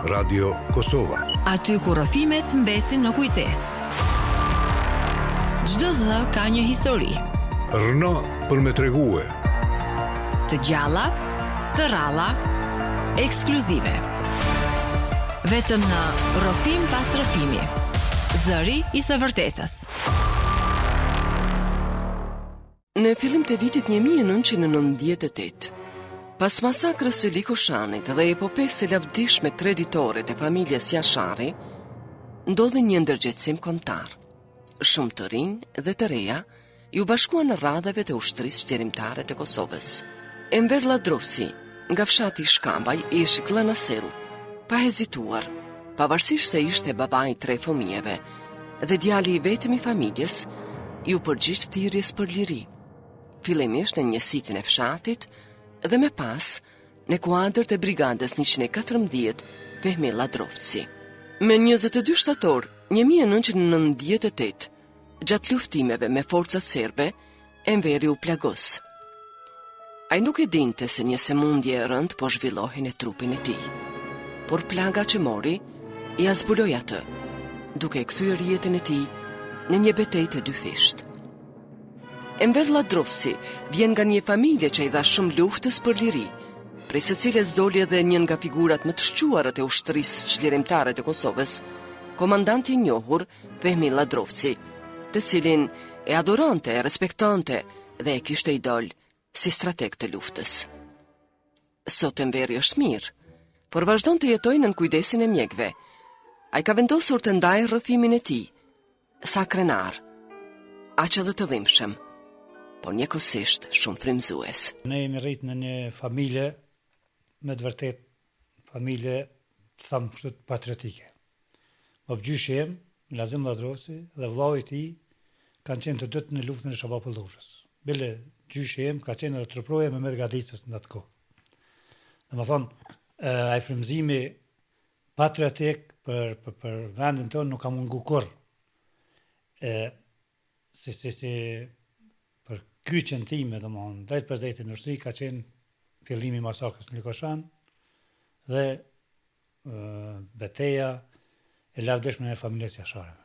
Radio Kosova. Aty ku rrëfimet mbesin në kujtesë. Çdo zë ka një histori. Rrno për me tregue. Të gjalla, të rralla, ekskluzive. Vetëm në Rrëfim pas rrëfimi. Zëri i së vërtetës. Në fillim të vitit 1998, pas masakrës së Likoshanit dhe epopesë së lavdishme treditore të familjes Jashari, ndodhi një ndërgjegjësim kombëtar. Shumë të rinj dhe të reja iu bashkuan radhëve të ushtrisë çlirimtare të Kosovës. Enver Lladrovci, nga fshati Shkambaj, ish Gllanasellë, pa hezituar, pavarësisht se ishte baba i tre fëmijëve, dhe djali i vetëm i familjes iu përgjigj thirrjes për liri, fillimisht në njësitin e fshatit dhe më pas në kuadër të brigadës 114 Fehmi Lladrovci. Me 22 shtator 1998, gjatë luftimeve me forcat serbe, Enveri u plagos. Ai nuk e dinte se një sëmundje e rëndë po zhvillohej në trupin e tij. Por plaga që mori, ia zbuloi atë, duke e kthyer jetën e tij në një betejë të dyfishtë. Enver Lladrovci vjen nga një familje që i dha shumë luftës për liri, prej së cilës doli edhe një nga figurat më të shquara të ushtrisë çlirimtare të Kosovës, komandanti i njohur Fehmi Lladrovci, të cilin e adhuronte, e respektonte dhe e kishte idol si strateg të luftës. Sot Enveri është mirë, por vazhdon të jetojë nën kujdesin e mjekëve. Ai ka vendosur të ndajë rrëfimin e tij, sa krenar, aq edhe të dhimbshëm, por njëkohësisht shumë frymëzues. Ne jemi rritë në një familje me të vërtetë familje të tham kështu patriotike. Babgjyshi im, Milazim Lladrovci dhe vllau i tij kanë qenë të dytë në luftën e Shaban Polluzhës. Bile gjyshi im ka qenë edhe truproja e Mehmet Gradicës në atë kohë. Domethënë, ai frymëzimi patriotik për, për, për vendin tonë nuk ka mungu kurrë. E, si, si, si, për kyçjen time, domethënë, drejtpërsëdrejti në ushtri ka qenë fillimi i masakrës në Likoshan dhe beteja e lavdishme e familjes Jashareve.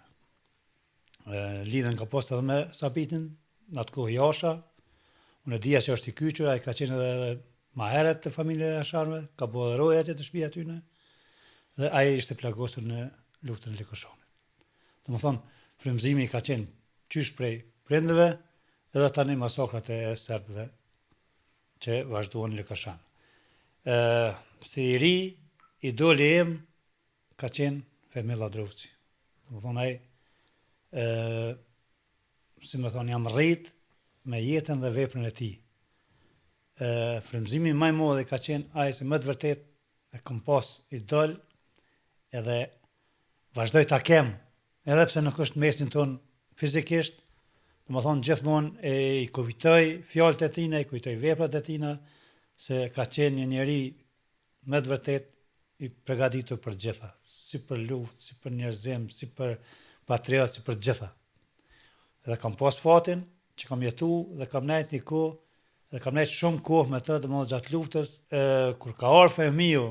Lidhjen ka pas edhe me Sabitin, në atë kohë Jasha, unë e dija që është i kyçur, ai ka qenë edhe, edhe ma herët te familja e Jasharëve, ka bo edhe roje atje te shpia e tyne, dhe ai ishte plagosur në luftën e Likoshanit. Domethënë, frymëzimi ka qenë qysh prej prindëve, edhe tani masakrat e serbëve që vazhduan në Likoshan. Ë si i ri, idoli im ka qenë Fehmi Lladrovci. Domethënë ai ë si me thonë jam rrit me jetën dhe veprën e tij. Ë frymëzimi më i madh ka qenë ai se me të vërtetë e kom pas idol edhe vazhdoj ta kem Edhe pse nuk është në mesin tonë fizikisht, domethënë gjithmonë e i kujtoj fjalët e tina, i kujtoj veprat e tina, se ka qenë një njeri me të vërtetë i pregaditur për të gjitha, si për luftë, si për njerëzim, si për patriot, si për të gjitha. Dhe kam pas fatin që kam jetu dhe kam nejt një kohë dhe kam nejt shumë kohë me të, domethënë gjatë luftës, e, kur ka ardhë Fehmiu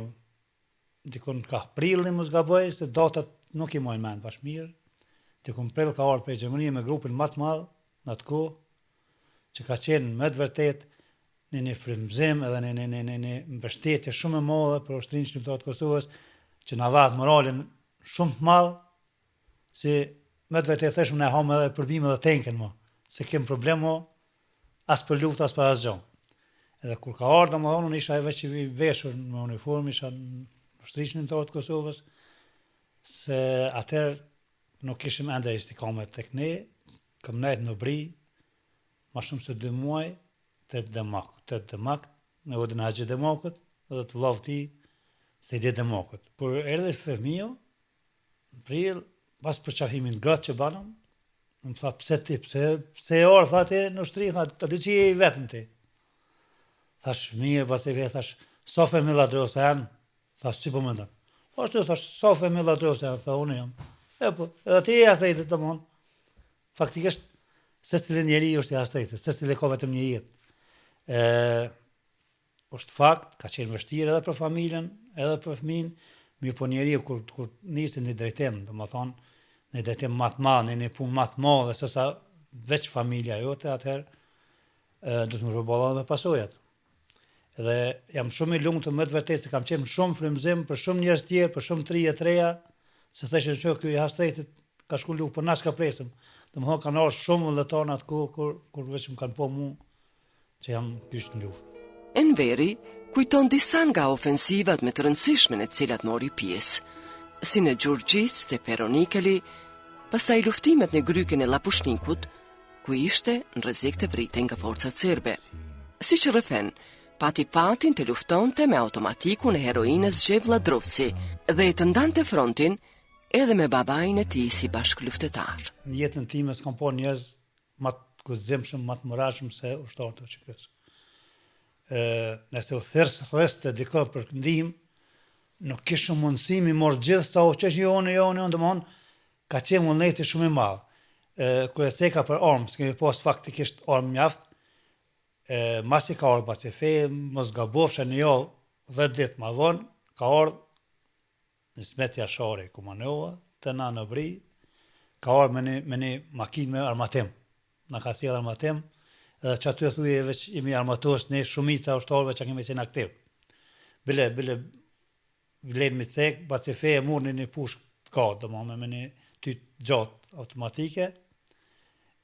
Dikun kah prilli mos gaboj se datat nuk i maj mend bash mirë. Dikun prill ka ardhur prej Gjermanie me grupin ma të madh në atë kohë, që ka qenë me të vërtetë një një frymëzim edhe një një një një një mbështetje shumë e madhe për ushtrinë çlirimtare të Kosovës, që na dha atë moralin shumë të madh Si me të vërtetë thashëm ne hamë edhe përbijmë edhe tenkën mo, s'e kem problem mo, as për luftë, as për asgjë. Edhe kur ka ardhur, domethënë, unë isha veç i veshur me uniformë, isha në ushtrinë çlirimtare të Kosovës, se atëherë nuk kishim ende istikamet tek ne, kam nejt në Bri, ma shumë se dy muaj, te Demak, te Demak, në odën e Haxhi Demakut, dhe të vllavit tij, Sejdi Demakut. Kur erdhi Fehmiu, Në prill, pas përqafimit ngrohtë që banëm, më tha, pse ti, pse, pse je ardhë, tha ti në ushtri, tha, a di që je i vetëm ti. Thash, mirë, pas e ve, thash, sa Fehmi Lladrovca janë, thash, si po mendon. Po ashtu, thash, sa Fehmi Lladrovca janë, tha, unë jam. E po, edhe ti je hasretit, domethënë. Faktikisht, secili njeri është i hasretit, secili ka vetëm një jetë. E, Është fakt, ka qenë vështirë edhe për familjen, edhe për fëmijën. Mirëpo njeriu kur kur niset në drejtim, domethënë në drejtim ma të madh, në një punë ma të madhe sesa veç familja jote, atëherë do të më përballë edhe me pasojat. Dhe jam shumë i lumtur me të vërtetë se kam qenë shumë frymëzim për shumë njerëz tjerë, për shumë të rinj e të reja, se thëshin që ky i Hasretit ka shku në luftë, por na çka presim. Domethënë kanë ardhur shumë vullnetarë në atë kohë kur kur veç më kanë pa mu që jam kyç në luftë. Enveri kujton disa nga ofensivat më të rëndësishme në të cilat mori pjesë, si në Gjurgjicë te Feronikeli, pastaj luftimet në grykën e Llapushnikut, ku ishte në rrezik të vritej nga forcat serbe. Siç rrëfen, pati fatin të luftonte me automatikun e heroinës Xhevë Lladrovci dhe të ndante frontin edhe me babain e tij si bashkëluftëtar. Në jetën time s'kam parë njerëz ma të guximshëm, ma të moralshëm se ushtarët e UÇK-së. Ë, nëse u thirrs thërriste dikë për ndihmë, nuk kishim mundësi mi marrë gjithë sa u qesh jo unë, jo unë, jo domthon ka qenë vullneti shumë i madh. Ë, kur e ceka për armë, s'kemi pas faktikisht armë mjaft, e, masi ka ardhë Baci Fe, mos gabofsha një javë, 10 ditë ma vonë, ka ardhë Ismet Jashari, Kumanova, te na në Bri, ka ardhë me një, me një makinë me armatim. Na ka sjellë armatim, edhe që aty thuje veç jemi armatos ne shumica ushtarëve që kemi qenë aktiv. Bile, bile, vlen mi cek, Baci Fe e mur një një pushkë të gatë, domethënë me një tytë gjatë automatike,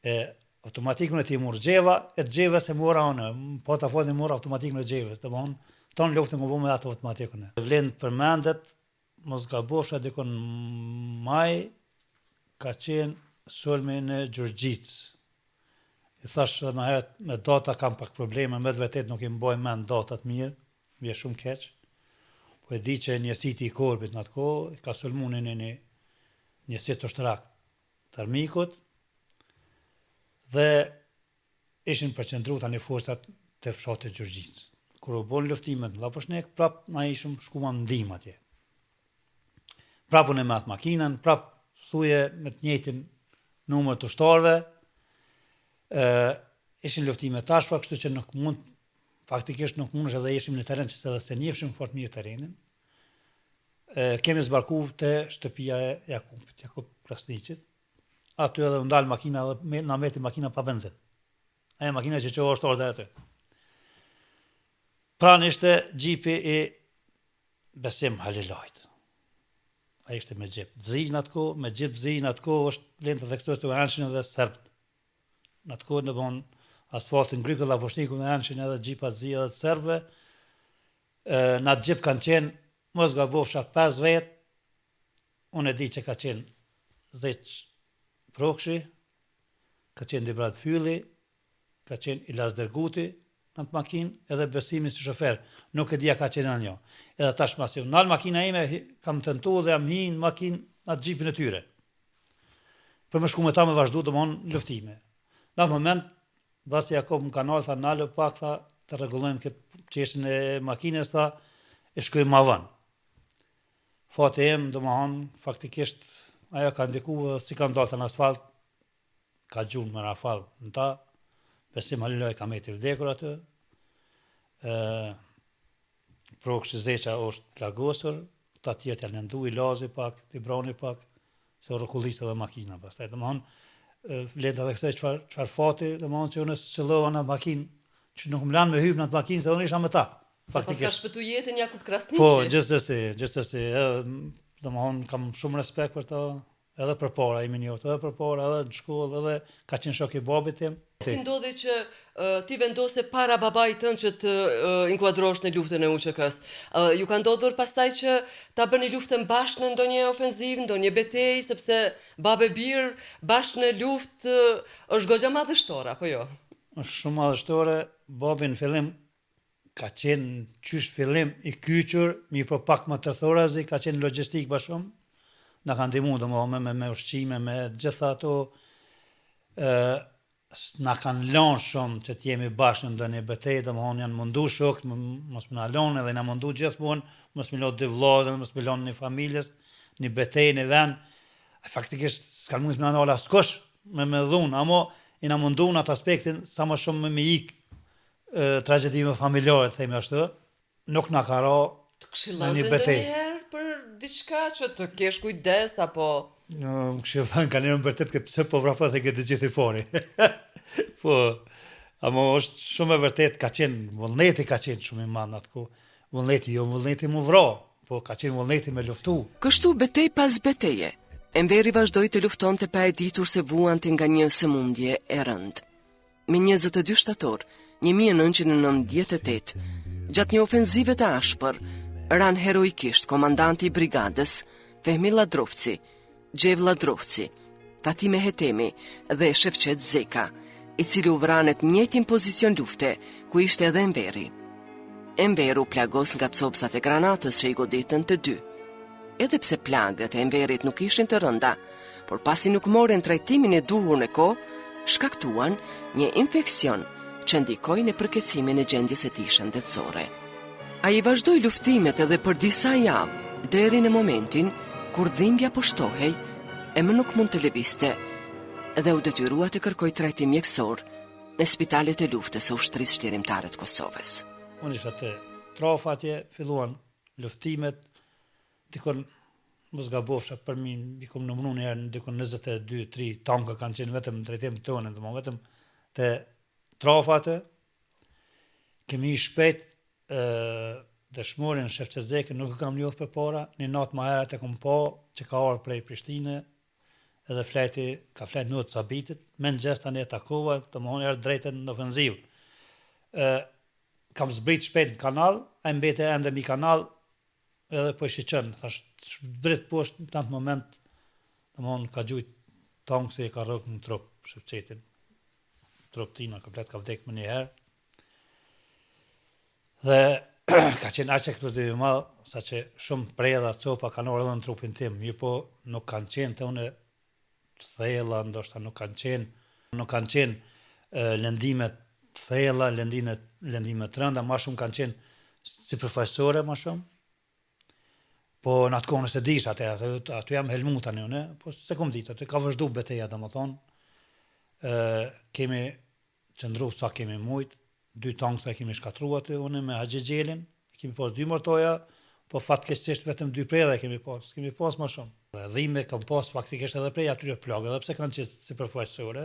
e automatikun e tij mur Xheva, e të Xhevës e mora unë, po ta fatin mora automatikun e Xhevës, domethënë, tonë luftën ku me atë automatikun. Vlen të përmendet, mos gabofsha dikun maj, ka qenë sulmi në Gjurgjicë. I thash edhe më herët, me data kam pak probleme, me të vërtet nuk i mbaj mend datat mirë, më vjen shumë keq. Po e di që njësiti i korbit në atë kohë, ka sulmu në një, një njësit ushtarak të armikut dhe ishin përqendru tani forcat te fshati Gjurgjicë. Kur u bonë luftimet në Llapushnik, prap na ishim shkuam në ndihmë atje. Prap unë me atë makinën, prap thuje me të njëjtin numër të ushtarëve, ë ishin luftime t'ashpra, kështu që nuk mund faktikisht nuk mundesh edhe ishim në terren që se edhe s'e njihshim fort mirë terrenin. E, kemi zbarku te shtëpia e Jakupit, Jakup Krasniqit. Aty edhe u ndal makina dhe me, na meti makina pa benzin. Ajo makina që që është ardhe aty. Pranë ishte xhipi i Besim Halilajt. Ai ishte me xhip të zi në atë kohë, me xhip të zi në atë kohë është vlen të theksoj se u endshin edhe serbët. Në atë kohë në bon asfaltin grykë dhe Llapushnikun e endshin edhe xhipa të zi edhe të serbëve. Në atë xhip kanë qenë, mos gabofsha, 5 vetë, unë e di që ka qenë Zeq Prokshi, ka qenë Dibran Fylli, ka qenë Ilaz Dërguti në atë makinë, edhe Besimi si shofer, nuk e di a ka qenë edhe një. Edhe tash masi u nal makina ime, kam tentu dhe jam hi në makinë në atë xhipin e tyre. Për me shku me ta me vazhdu, domthon luftime. Në atë moment, Baci Jakup më ka nalë, tha nalu pak, tha, të rregullojmë këtë çështjen e makinës, tha, e shkojmë ma vonë. Fati im, domethënë, faktikisht, ajo ka ndiku dhe si kam dalë në asfalt, ka gjunë me rafal në ta, Besim Halilaj ka met i vdekur aty, e, Prokshi Zeqa është plagosur, këta tjerët janë lëndu, Ilazi pak, Dibrani pak, se u rrokullis edhe makina pastaj. Domthon, vlen ta theksoj çfarë çfarë fati, domthon që unë s'qëllova në atë makinë, që nuk më lanë me hyp në atë makinë se unë isha me ta. Faktikisht. Paska shpëtu jetën Jakup Krasniqi. Po, gjithsesi, gjithsesi, edhe domthon kam shumë respekt për to, Edhe përpara jemi njohur, edhe përpara, edhe në shkollë, edhe ka qenë shok i babit tim. Si ndodhi që ti vendose para babait tënd që të inkuadrohesh në luftën e UÇK-së? Ju ka ndodhur pastaj që ta bëni luftën bashkë në ndonjë ofenzivë, ndonjë betejë, sepse babë e bir bashkë në luftë është goxha madhështore, apo jo? Është shumë madhështore, babi në fillim ka qenë qysh fillim i kyçur, mirëpo pak më tërthorazi, ka qenë logjistikë më shumë, na ka ndihmu domethënë me, me, me ushqime, me gjitha ato, ë s'na kanë lënë shumë që të jemi bashkë në ndonjë betejë, domethënë janë mundu shokët, mos me na lënë edhe na mundu gjithmonë, mos me lënë dy vëllezër, mos me lënë një familjes, një betejë në vend. Faktikisht s'kan mujt me na nalë askush me me dhunë, amo jena mundu në atë aspektin sa më shumë me me ik tragjedive familjare, të themi ashtu, nuk na ka ra Të këshillonte ndonjëherë për diçka që të kesh kujdes apo No, më kishin thënë kanjëherë më vërtet ke pse po vrapon se ke të gjithë i pari. po, ama është shumë e vërtet ka qenë vullneti ka qenë shumë i madh në atë kohë. Vullneti jo vullneti mu vra, po ka qenë vullneti me luftu. Kështu betejë pas beteje, Enveri vazhdoi të luftonte pa e ditur se vuante nga një sëmundje e rëndë. Me 22 shtator 1998, gjatë një ofenzive të ashpër, ranë heroikisht komandanti i brigadës, Fehmi Lladrovci, Xhevë Lladrovci, Fatime Hetemi dhe Shefqet Zeka, i cili u vra në të njëjtin pozicion lufte ku ishte edhe Enveri. Enveri u plagos nga copëzat e granatës që i goditën të dy. Edhe pse plagët e Enverit nuk ishin të rënda, por pasi nuk morën trajtimin e duhur në kohë, shkaktuan një infeksion që ndikoi në përkeqësimin e gjendjes së tij shëndetësore. Ai vazhdoi luftimet edhe për disa javë, deri në momentin kur dhimbja po shtohej e më nuk mund të lëvizte dhe u detyrua të kërkojë trajtim mjekësor në spitalet e luftës së Ushtrisë Çlirimtare të Kosovës. Unë isha te trafa atje, filluan luftimet, dikun mos gabofsha përmi i kom numru një herë dikun 22 3 tanka kanë qenë vetëm në drejtim tonë, domethënë vetëm te trafa aty. Kemi hi shpejt ë dëshmorin Shefqet Zekën nuk e kam njohur përpara, një natë më herët e kom pa që ka ardhur prej Prishtine, edhe flejti, ka flejt në të Sabitit, me mëngjes tani e takova, domethonë erdh drejt në ofenzivë. Ë kam zbrit shpejt në kanal, ai mbete ende mi kanal, edhe po e shiqon, thash, zbrit poshtë në atë moment, domethonë ka gjujt tanku e ka rrok në trup, Shefqetin, trup tina, komplet ka vdek menjëherë. Dhe ka qenë aq eksploziv i madh, saqë shumë predha, copa kanë ardhur edhe në trupin tim, mirëpo nuk kanë qenë te unë të thella, ndoshta nuk kanë qenë, nuk kanë qenë lëndime të thella, lëndime, lëndime të rënda, ma shumë kanë qenë sipërfaqësore ma shumë. Po në atë kohë s'e disha atëherë, aty, aty jam helmu tani unë, po s'e kom ditë, aty ka vazhdu beteja domethonë, ë kemi qëndru sa kemi mujt, dy tanksa i kemi shkatrru aty, unë me Haxhi Gjelin, i kemi pas dy mortoja, po fatkeqësisht vetëm dy predha i kemi pas, s'kemi pas ma shumë. Dhe dhimbje kam pas faktikisht edhe prej atyre plagëve, edhe pse kanë qenë sipërfaqësore,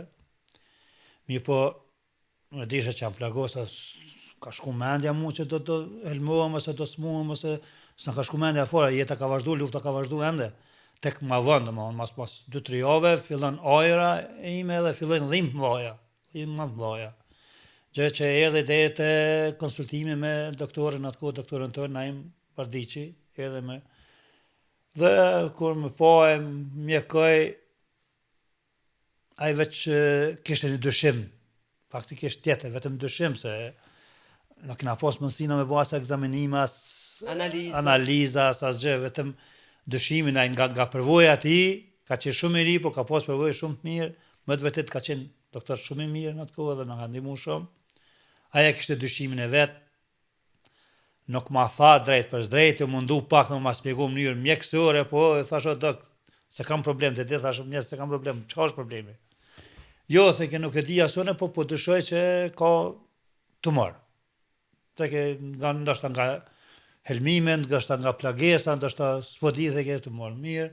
mirëpo unë e disha që jam plagos, ka shku mendja mu që do të helmohem ose do smuhem ose s'na ka shku mendja fare, jeta ka vazhdu, lufta ka vazhdu ende. Tek ma vonë, domethonë, mas mas 2-3 jave, fillon ajra ime dhe fillojnë dhimbë të mëdha, dhimbë më të mëdha. Gjë që erdhi deri te konsultimi me doktorin atë kohë, doktorin tonë Naim Bardiqi, erdhi me dhe kur më pa e mjekoi Ai veç kishte një dyshim, faktikisht tjetër, vetëm dyshim se nuk kena pas mundësina me bo as ekzaminime, as analiza, analiza as asgjë, vetëm dyshimin ai nga nga përvoja e tij, ka qenë shumë i ri, po ka pas përvojë shumë të mirë, me të vërtetë ka qenë doktor shumë i mirë në atë kohë dhe na ka ndihmu shumë. Ai e kishte dyshimin e vet, Nuk ma tha drejtpërsëdrejti, u mundu pak me ma spjegu në mënyrë mjekësore, po i thash o dok, s'e kam problem, të di thash mjek s'e kam problem, çka është problemi? Jo, thojke nuk e di as unë, po po dyshoj që ka tumor. Thojke nga ndoshta nga helmimet, ndoshta nga plagesa, ndoshta s'po di thojke tumor. Mirë.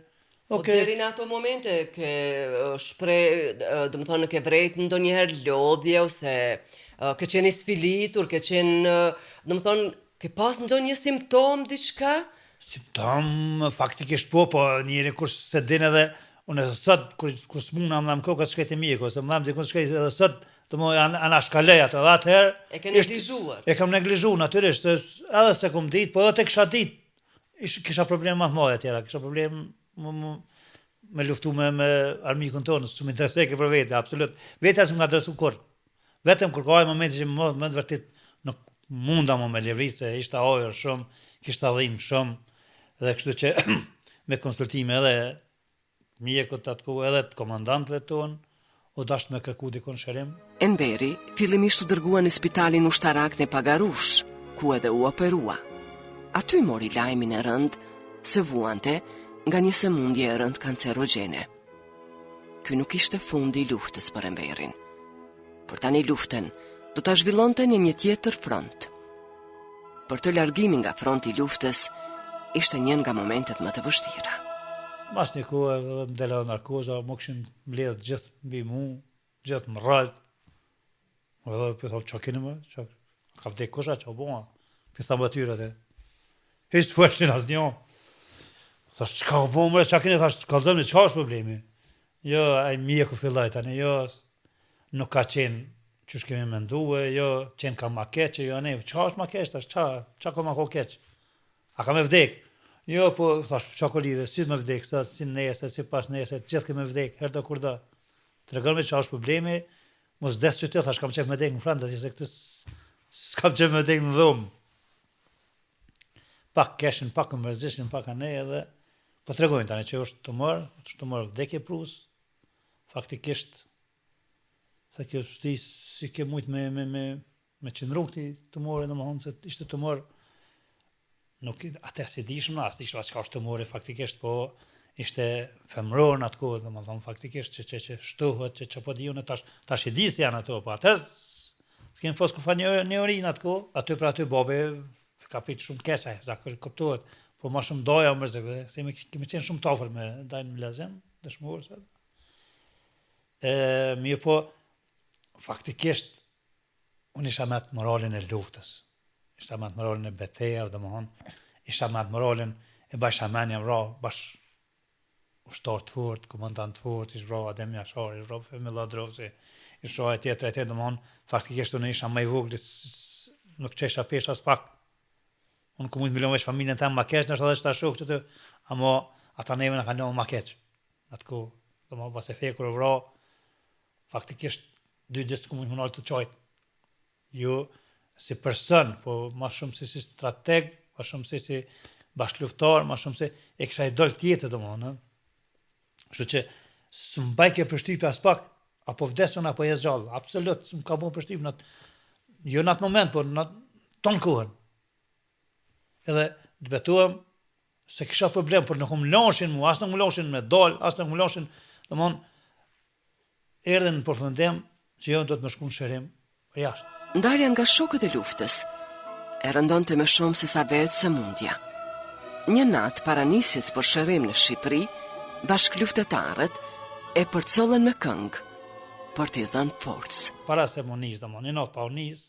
Po okay. deri në ato momente ke shpre, domethonë ke vrejt ndonjëherë lodhje ose ke qenë i sfilitur, ke qenë, domethonë, ke pas ndonjë simptom diçka? Simptom, faktikisht po, po njeri kur s'e din edhe, unë edhe sot, kur, kur s'muna më dhem koka, s'shkoj te mjeku, ose më dhem dikun s'shkoj edhe sot, domethonë, anashkaloj ato, edhe atëherë... E ke neglizhuar. E kam neglizhu, natyrisht, edhe s'e kom ditë, po edhe të kisha ditë, Ish, kisha probleme më të mëdha tjera, kisha problem më, më, me luftu me, me armikun tonë, s'më interesojke për vete, absolut. Vetja s'më ka interesu kurrë. Vetëm kur ka ardhë momenti që më, me të vërtet nuk munda më me lëviz, se ishte ajër shumë, kishte dhimë shumë, dhe kështu që me konsultime edhe mjekut atë kohë edhe të komandantëve tonë, u dasht me kërku dikun shërim. Enveri fillimisht u dërgua në spitalin ushtarak në Pagarush, ku edhe u operua. Aty mori lajmin e rëndë se vuante nga një sëmundje e rëndë kancerogjene. Ky nuk ishte fundi i luftës për Enverin. Por tani luftën do ta zhvillonte në një tjetër front. Për të largimi nga fronti i luftës. Ishte një nga momentet më të vështira. Mas një kohe edhe më del edhe narkoza, m'u kishin mbledhë gjithë mbi mu, gjithë më rralt. Edhe po thom çka keni më? Çka ka vdek kush a çka u bo? Po tham atyre atë. Hiç s'folshin asnjë. Thash çka u bo më, çka keni thash, kallzoni çka është problemi? Jo, ai mjeku filloi tani, jo nuk ka qenë qysh kemi mendue, jo qenë ka ma keq, jo ne, çka është ma keq tash, çka, çka ka ma ko keq? A ka me vdek? Jo, po, thash, çka ka lidhje, si me vdek, sot, si nesër, si pas nesër, të gjithë kemi me vdek, herë do kur do. Tregonme çka është problemi, mos des qëtu, thash, kam qef me dek në front, se këtu s'kam qef me dek në dhomë. Pak keshin, pak u mërzishin, pak anej edhe, po tregojnë tani që është tumor, është tumor vdekjeprurës, faktikisht, se kjo s'di si ke mujt me, me, me, me qëndru këti tumori, domethonë se ishte tumor, nuk atë s'e dishëm, as dishëm as çka është tumori faktikisht, po ishte femror në atë kohë, domethonë faktikisht që që që shtohet, që që po di unë tash tash e di se janë ato, po atë s'kemi pas kurrfarë një njohuri në atë kohë, aty për aty babi ka prit shumë keq ai, sa kuptohet, po më shumë daja u mërzit, se kemi kemi qenë shumë të afërt me dajën Milazim, dëshmor sot. E mirë po faktikisht Unë isha me atë moralin e luftës, isha me atë moralin e betejave, domethonë, isha me atë moralin e bajsha men janë vra, bash ushtar të fort, komandant të fort, ish vra Adem Jashari, ish vra Fehmi Lladrovci, ish vra e tjetra e tjetra, domethonë, faktikisht unë isha më i vogli, nuk çojsha peshë as pak. Unë kom mujtë me lon veç familjen tem ma keq, ndoshta edhe qëta shokë që të, amo ata neve na kanë lënë ma keq. Në atë kohë, domethonë, pas e fekur u vra, faktikisht dy ditë s'kom mujtë m'u nalë tu qajt. Jo si person, po ma shumë si si strateg, ma shumë si si bashkëluftar, ma shumë si e kisha idol tjetër, domethonë. Kështu që s'më bajke përshtypje as pak, apo vdes unë apo jes gjallë, absolut s'më ka bo përshtypje në atë, jo në atë moment, por në tonë kohën. Edhe të betohem s'e kisha problem, por nuk më lonshin mu, as nuk më lonshin me dal, as nuk më lonshin, domethonë, erdhi në përfundim që jo do të më shku në shërim për jashtë. Ndarja nga shokët e luftës e rëndonte më shumë se sa vetë sëmundja. Një natë para nisjes për shërim në Shqipëri, bashkëluftëtarët e përcollën me këngë për t'i dhënë forcë. Para se m'u nis, domethënë, një natë pa u nis,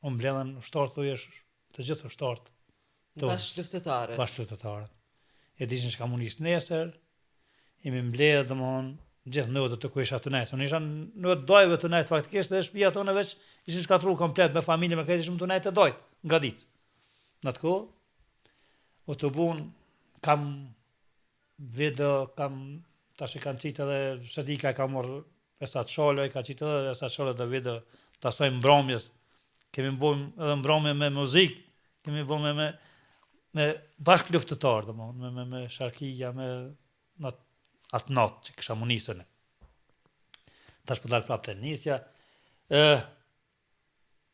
u mbledhën ushtarët thujesh, të gjithë ushtarët tonë. Bashkëluftëtarët. Bashkëluftëtarët. E dishin që kam m'u nis nesër, jemi mbledhë, domethonë, gjithë në të ku isha tu nejtë. Unë isha në të dajve tu nejtë faktikisht dhe shpia tonë veç ishin shkatru komplet me familje, me krejt ishim tu nejtë te dajt, në Gradicë. Në atë kohë, u tubun, kam video, kam, tash e kanë qitë edhe, s'e di ka e ka marrë Esat Shala, i ka qitë edhe Esat Shala dhe video të asaj mbrëmjes. Kemi bo edhe mbrëmje me muzikë, kemi bo me, me, me bashkëluftëtarë, domethonë, me, me, me sharkija, me në atë natë që kisha m'u nis une. Tash po dal prapë te nisja. E,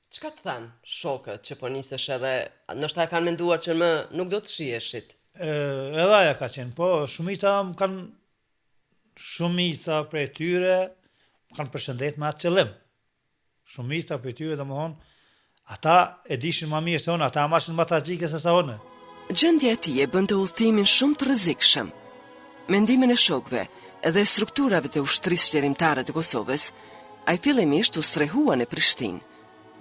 Çka të thanë shokët që po nisesh edhe, ndoshta e kanë menduar që më nuk do të shiheshit? E, edhe aja ka qenë, po shumica më kanë shumica prej tyre më kanë përshëndet me atë qëllim. Shumica prej tyre, domethonë, ata e dishin ma mirë se unë, ata e marshin ma tragjike se sa unë. Gjendja e tij e bënte udhëtimin shumë të rrezikshëm. Me ndihmën e shokëve dhe strukturave të Ushtrisë Çlirimtare të Kosovës, ai fillimisht u strehua në Prishtinë,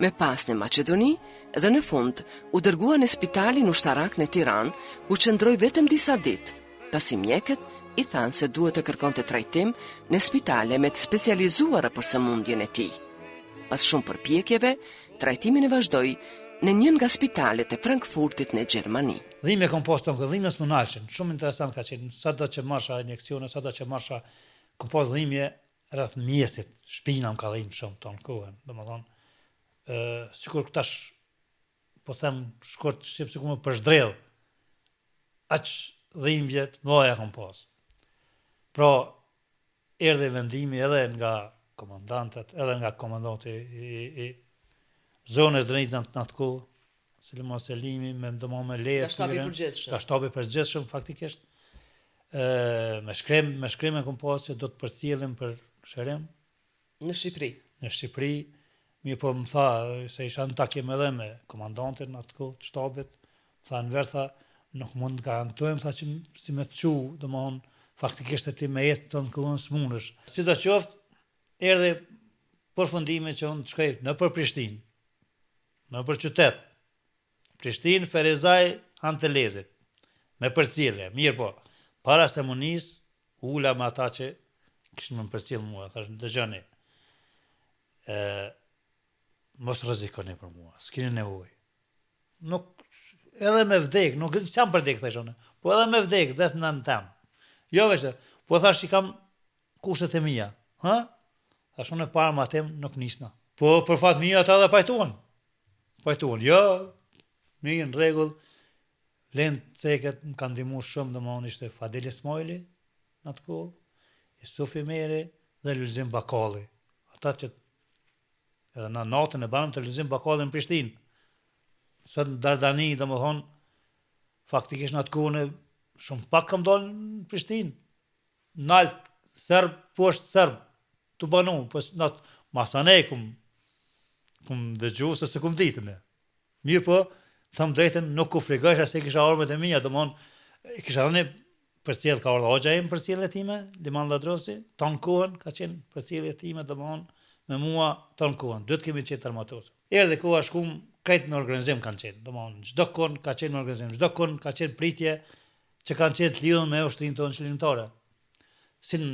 më pas në Maqedoni dhe në fund u dërgua në spitalin ushtarak në Tiranë, ku qëndroi vetëm disa ditë, pasi mjekët i thanë se duhet të kërkonte trajtim në spitale më të specializuara për sëmundjen e tij. Pas shumë përpjekjeve, trajtimin e vazhdoi në një nga spitalet e Frankfurtit në Gjermani. Dhimbje kom pas tonë, dhimbje s'më nalshin, shumë interesant ka qenë, sado që marsha injeksione, sado që marsha, kom pas dhimbje rreth mjesit, shpina më ka dhimbë shumë tonë kohën, domethonë, sikur tash, po them shkurt shqip, sikur më përzhdredh, aq dhimbje të mëdha kom pas. Pra, erdhi vendimi edhe nga komandantët, edhe nga komandanti i, i, i zonës Drenicë në atë kohë, Selman Selimi, me domo me leje. Nga shtabi i përgjithshëm. Nga shtabi i përgjithshëm, faktikisht. E, me shkrim, me shkrim e kom pas që do të përcjellim për shërim. Në Shqipëri. Në Shqipëri, mirëpo më tha, se isha në takim edhe me komandantin në atë kohë të shtabit, më tha Enver tha, Nuk mund të garantojmë, tha që si me të çu, domethonë, faktikisht e ti me ecë tonë kohën s'munësh. Sido qoftë, erdhi përfundimi që unë të shkoj nëpër Prishtinë, nëpër qytet, Prishtinë, Ferizaj, Han të Elezit, me përcjellje, mirëpo, para se m'u nis, u ula me ata që kishin me më përcjell mua, thash, dëgjoni, e, mos rrezikoni për mua, s'kini nevojë. Nuk, edhe me vdek, nuk s'jam për vdek, thash unë, po edhe me vdek, vdes në vend tem. Jo veç, po thash i kam kushtet e mia, ha? Thash unë pa armatim nuk nisna. Po për fat mirë ata edhe pajtuan. Pajtuan, jo, mirë në rregull, vlen të ceket, më kanë ndihmu shumë, domethënë ishte Fadil Ismajli në atë kohë, Isuf Imeri dhe Lulzim Bakalli. Ata që edhe në natën e banëm te Lulzim Bakalli në Prishtinë. Sot në Dardani, domethënë, faktikisht në atë kohë shumë pak kam dalë në Prishtinë. Nalt serb, poshtë serb, tu banu, po në atë masanej kum, kum dëgju se s'e kum ditë me. Mirëpo, them drejtën, nuk u frigojsha se i kisha armët e mia, domthon, i kisha dhënë përcjell ka ardhur hoxha im përcjellje time, Liman Lladrovci, ton kohën ka qenë përcjellje time, domthon, me mua ton kohën, dytë kemi qenë të armatosur. Erdhi koha shkum, krejt me organizim kanë qenë, domthon, çdo kon ka qenë me organizim, çdo kon ka qenë pritje që kanë qenë të lidhur me ushtrinë tonë çlirimtare. Si në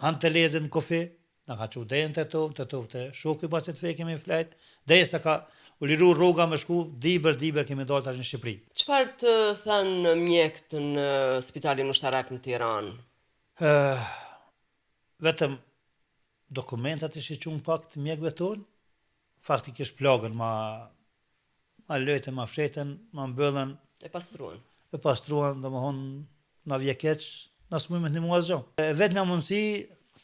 Han të Elezit në kufi, Na ka çu deri në Tetovë, në Tetovë te shoku i bacit Fe kemi flejt, derisa ka u liru rruga me shku Dibër, Dibër kemi dalë tash në Shqipëri. Çfarë të thanë mjekët në spitalin ushtarak në Tiranë? Vetëm dokumentat i shiqun pak të mjekëve tonë, Faktikisht plagën ma ma lejtën, ma fshetën, ma mbyllën. E pastruan. E pastruan, domethonë, na vje keq, na s'mujmë me të nimu asgjë. E vetmja mundësi,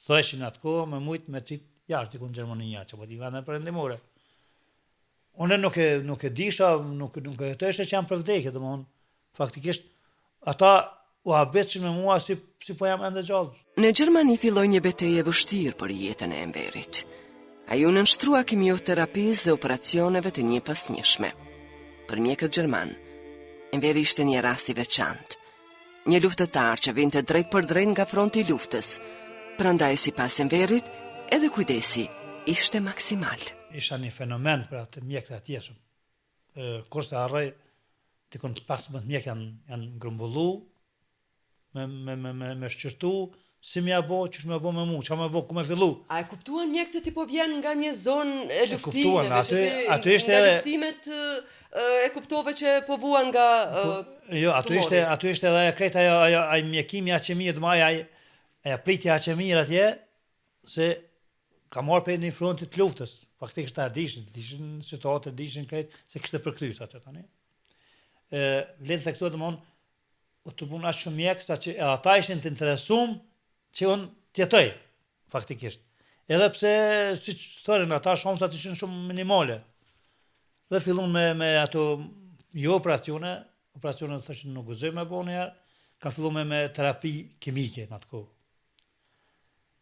thoshin atë kohë, me mujtë me qitë jashtë, diku në Gjermani, që po di vende perëndimore. Unë nuk e, nuk e disha, nuk, nuk e hetojsha që jam për vdekje, domethonë, Faktikisht, ata u habitshin me mua si, si po jam ende gjallë. Në Gjermani filloi një betejë e vështirë për jetën e Enverit. Ai u nënshtrua kimioterapisë dhe operacioneve të njëpasnjëshme. Për mjekët gjermanë, Enveri ishte një rast i veçantë. Një luftëtar që vinte drejtpërdrejt nga fronti i luftës. Prandaj sipas Enverit, edhe kujdesi ishte maksimal. Isha një fenomen për atë mjekët e atjeshëm. Kurrë s'e harroj, dikun 15 mjek janë, janë grumbullu, me, me, me, me, me shqyrtu, si me ja bo, qysh me bo me mu, ça me bo, ku me fillu. A e kuptuan mjekët se ti po vjen nga një zonë e luftimeve, aty, që ti aty ishte nga luftimet e kuptove që po vuan nga po, Jo, aty ishte, aty ishte edhe ajo krejt ajo, ajo, ai mjekimi aq e mirë, domethënë ai, ajo pritja aq e mirë atje, se Kam ardhë prej një frontit të luftës, faktikisht ata e dishin, dishin situatë, dishin krejt, se kishte përkthyes aty tani. E, vlen të theksohet domethënë, u tubun aq shumë mjekë, sa që edhe ata ishin të interesum që unë të jetoj, faktikisht. Edhe pse, siç thërën, ata shansat ishin shumë minimale. Dhe fillun me, me ato, jo operacione, operacione thëshin nuk guxoj me bo njëherë, kanë fillu me, me terapi kimike në atë kohë.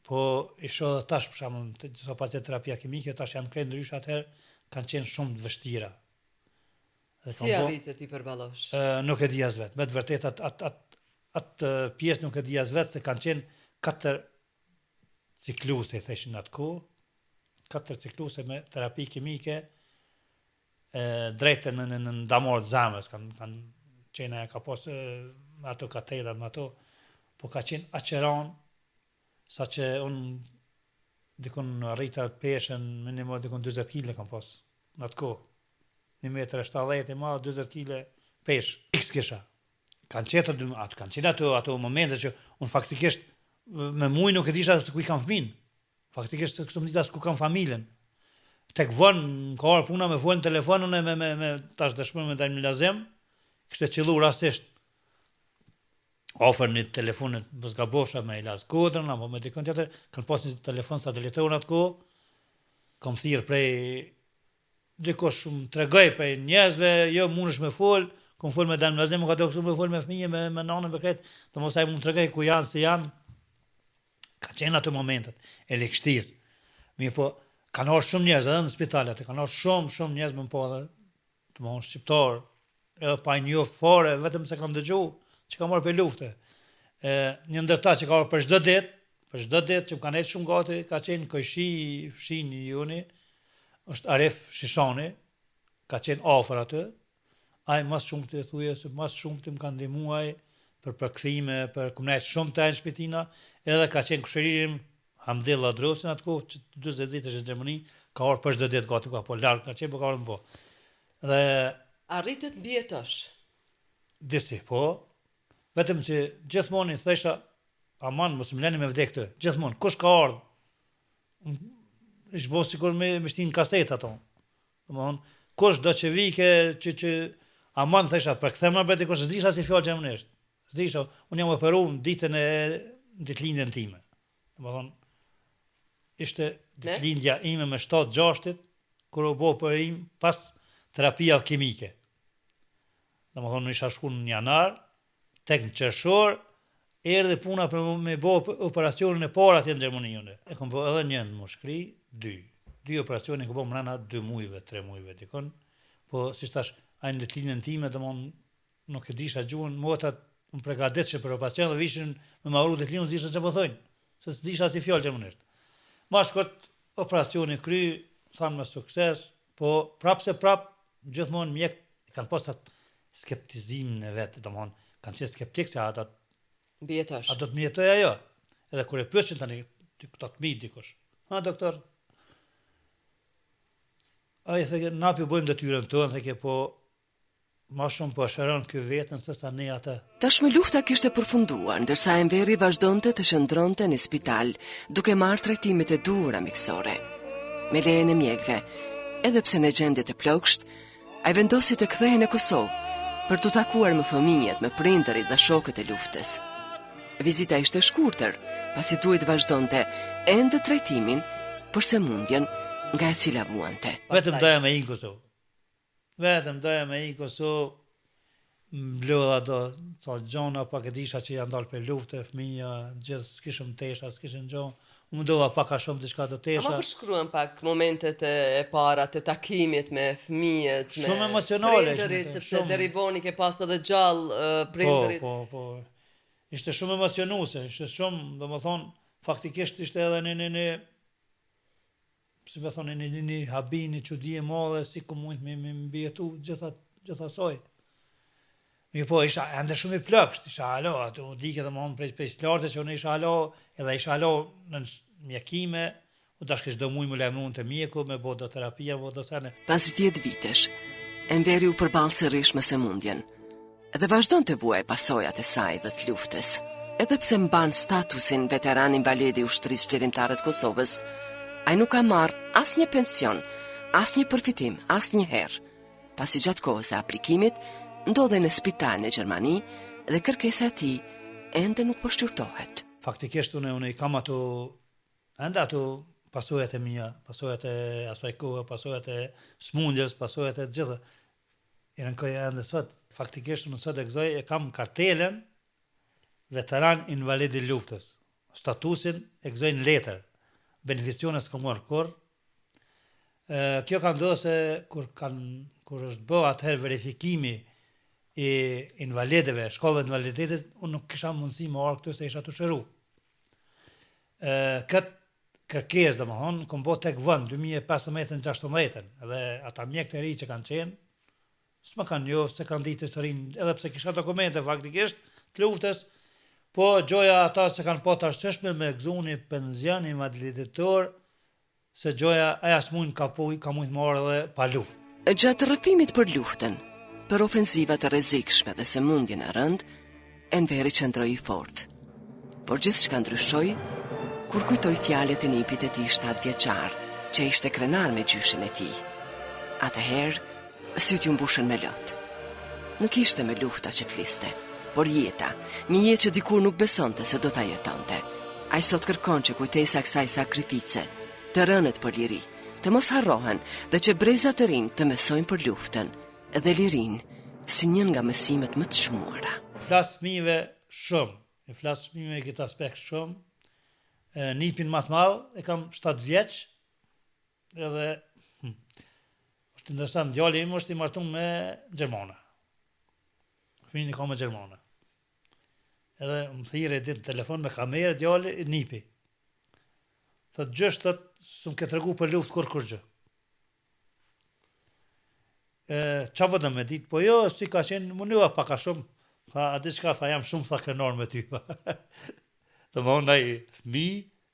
Po i shoh edhe tash për shembull, disa pacientë terapia kimike tash janë krejt ndryshe atëherë kanë qenë shumë të vështira. Dhe si arrite t'i përballosh? Ë nuk e di as vet. Me të vërtetë atë at, at, atë pjesë nuk e di as vet se kanë qenë katër cikluse i thëshin në atë kohë, katër cikluse me terapi kimike e drejtë në në në damar të zemrës kanë kanë qenë ajo ka pas me ato katedrat me ato po ka qenë aq e rëndë sa që un dikun arrita peshën minimum dikun 40 kg kam pas në atë kohë. 1 metër e 70 i madh 40 kg peshë. X kisha. Kanë qenë ato ato kanë qenë ato ato momente që un faktikisht me muj nuk e disha se ku i kam fëmin. Faktikisht s'kam ditë as ku kam familjen. Tek vonë më ka ardhur puna me fol në telefon unë me me me tash dëshmoj me Dajm Milazim, kishte qëllu rastisht afër një telefon mos gabofsha me Ilaz Kodrën apo me dikën tjetër, kanë pas një telefon satelitor në atë kohë, kam thirr prej dikush më tregoi prej njerëzve, jo mundesh me fol, kom fol me Dajm Milazim, më ka do me fol me fëmijë, me me nanën me krejt, domethënë ai më tregoi ku janë, si janë. Ka qenë ato momentet e ligështisë. Mirëpo, kanë ardhur shumë njerëz edhe në spital aty, kanë ardhur shumë, shumë njerëz me më pa edhe, domethënë shqiptar. Edhe pa i njoft fare, vetëm se kam dëgju që kam ardhur prej lufte. E, një ndër ta që ka ardhur për çdo ditë, për çdo ditë që më ka nejtë shumë gati, ka qenë kojshi fshini joni, është Arif Shishani, ka qenë afër aty. Ai ma s'shumti thuje se ma s'shumti më ka ndihmu ai për përkthime, për kum nejtë shumë te në shpi tina, edhe ka qenë kushëriri im Hamdi Lladrovci në atë kohë, që 40 vite është në Gjermani, ka ardhur për çdo ditë gati, ka po larg ka qenë, po ka ardhur po. Dhe Arrite të mbijetosh. Disi, po. Vetëm që gjithmonë i thësha, aman mos më leni me vdek këtu. Gjithmonë kush ka ardhur? Ish bo sikur me me shti në kaset ato. Domthon, kush do që vike që që aman thësha përkthema bre dikush s'disha asnjë fjalë gjermanisht. S'disha, unë jam operu në ditën e ditëlindjen time. Domethënë, ishte ditëlindja ime me 7 gjashtit, kur u bo operim pas terapia kimike. Domethënë, isha shku në janar, tek në qershor, erdhi puna për me bo operacionin e parë atje në Gjermani unë. E kom bo edhe një në mushkri, dy. Dy operacione kom bo mrena dy mujve, tre mujve, dikon. Po, si tash, ai në ditëlindjen time, domethënë, Nuk e disha gjuhën, motrat më pregaditshin për operacion dhe vishin me ma uru ditëlindjen, s'disha çka po thojnë, se s'disha asnjë fjalë gjermanisht. Ma shkurt, operacioni kry, thanë me sukses, po prapë se prapë, gjithmonë mjekët kanë pas atë skeptizimin e vet, domethënë, kanë qenë skeptik se a do të mbijetosh. A do të mbijetoj ajo? Edhe kur e pyesin tani këta të mi dikush. Ha doktor. Ai thëke, na po bëjmë detyrën tonë, thëke, po Ma shumë po e shëron ky veten sesa ne atë. Tashmë lufta kishte përfunduar, ndërsa Enveri vazhdonte të qëndronte në spital, duke marrë trajtimet e duhura mjekësore. Me lejen e mjekëve, edhe pse në gjendje të plogësht, ai vendosi të kthehej në Kosovë për t'u takuar me fëmijët, me prindërit dhe shokët e luftës. Vizita ishte e shkurtër, pasi duhej të vazhdonte ende trajtimin për sëmundjen nga e cila vuante. Vetëm doja me hi në Kosovë. Vetëm doja me ik Kosovë, mblodha do ca gjona, pak e disha që janë dalë prej lufte, fëmija, gjithë s'kishëm tesha, s'kishim gjo. U mundova pak a shumë diçka do tesha. A ma përshkruan pak momentet e para të takimit me fëmijët, me shumë emocionale, prindërit, sepse shumë... deri vonë i ke pas edhe gjallë prindërit. Po, po, po. Ishte shumë emocionuese, ishte shumë, domethënë, faktikisht ishte edhe një një një si me thonë, një, një, një habi, një çudi e madhe, si kom mujtë me, me mbijetu gjitha, gjithë asaj. Mirëpo, isha ende shumë i plogësht, isha hala, atë u dike domethënë prej, prej së që unë isha hala, edhe isha hala në mjekime, u dashke çdo muj me lajmëru te mjeku, me bo do terapia, bo do sene. Pas 10 vitesh, Enveri u përball sërish me sëmundjen. dhe vazhdon të vuajë pasojat e saj dhe të luftës. Edhe pse mban statusin veteran invalid i Ushtrisë Çlirimtare të Kosovës, ai nuk ka marrë asnjë pension, asnjë përfitim, asnjëherë, pasi gjatë kohës së aplikimit ndodhej në spital në Gjermani dhe kërkesa e tij ende nuk po shqyrtohet. Faktikisht unë unë i kam ato ende ato pasojat e mia, pasojat e asaj kohe, pasojat e smundjes, pasojat e gjitha. I rënkoj ende sot, faktikisht unë sot e gëzoj e kam kartelën veteran invalid i luftës. Statusin e gëzoj në letër. Beneficione s'kam marrë kurrë. Kjo ka ndodhur se kur kanë kur është bë atëherë verifikimi i invalidëve, shkallëve të invaliditetit, unë nuk kisha mundësi me ardhë këtu se isha tu shëru. Këtë kërkesë, domethënë, kom bo tek vonë, 2015-ën, 16-ën, dhe ata mjekët e ri që kanë qenë, s'më kanë njohë, s'e kanë ditë historinë, edhe pse kisha dokumente faktikisht të luftës, po gjoja ata s'e kanë pa të arsyeshme me gëzu një penzion invaliditor, se gjoja ajo smundje ka, po, ka mujtë me ardhë edhe pa luftë. Gjatë rrëfimit për luftën, për ofenzivat e rrezikshme dhe sëmundjen e rëndë, Enveri qëndroi i fortë. Por gjithçka ndryshoi kur kujtoi fjalët e nipit të tij shtatëvjeçar, që ishte krenar me gjyshin e tij. Atëherë, sytë iu mbushën me lot. Nuk ishte më lufta që fliste, por jeta, një jetë që dikur nuk besonte se do ta jetonte. Ai sot kërkon që kujtesa e kësaj sakrifice, të rënët për liri, të mos harrohen dhe që brezat e rinj të mësojnë për luftën dhe lirinë si një nga mësimet më të çmuara. Flas fëmijëve shumë, i flas fëmijëve në këtë aspekt shumë. Nipin më të madh e kam 7 vjeç, edhe hm, është interesant, djali im është i martuar me gjermane. Fëmijën i ka me gjermane. Edhe më thirri ditë në telefon me kamerë djali nipi. Thot gjysh thot s'm ke tregu për luftë kurrë kurgjë. E ça po do me ditë? Po jo, si ka qenë munua pak a shumë. Tha, a di çka tha, jam shumë tha krenar me ty. Domethonë ai fëmi,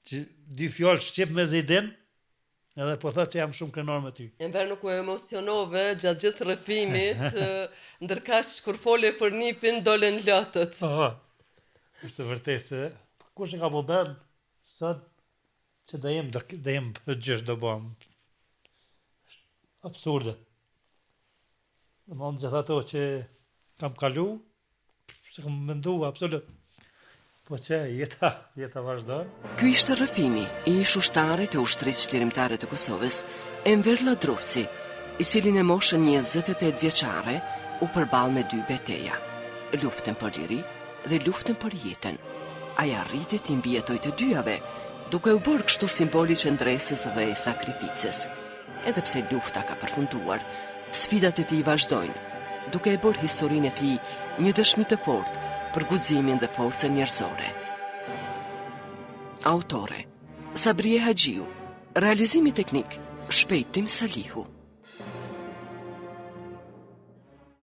që dy fjalë shqip mezi din, Edhe po thotë që jam shumë krenar me ty. Enver nuk u emocionove gjatë gjithë rrëfimit, ndërkaq kur fole për nipin dolën lotët. Po. Është e vërtetë se kush e ka bo ben sot që do jem do, do jem gjysh do bëhem. Absurde. Domethonë gjithë ato që kam kalu, S'e kam mendu, absolut. Po që, jeta, jeta vazhdon. Ky ishte rrëfimi i ish-ushtarit të Ushtrisë Çlirimtare të Kosovës, Enver Lladrovci, i cili në moshën 28 vjeçare u përball me dy beteja, luftën për liri dhe luftën për jetën. Ai arriti t'i mbijetojë të dyjave, duke u bërë kështu simbol i qëndresës dhe sakrificës. Edhe pse lufta ka përfunduar, sfidat e tij vazhdojnë, duke e bërë historinë e tij një dëshmi të fortë për guximin dhe forcën njerëzore. Autore: Sabrie Haxhiu, realizimi teknik Shpejtim Salihu.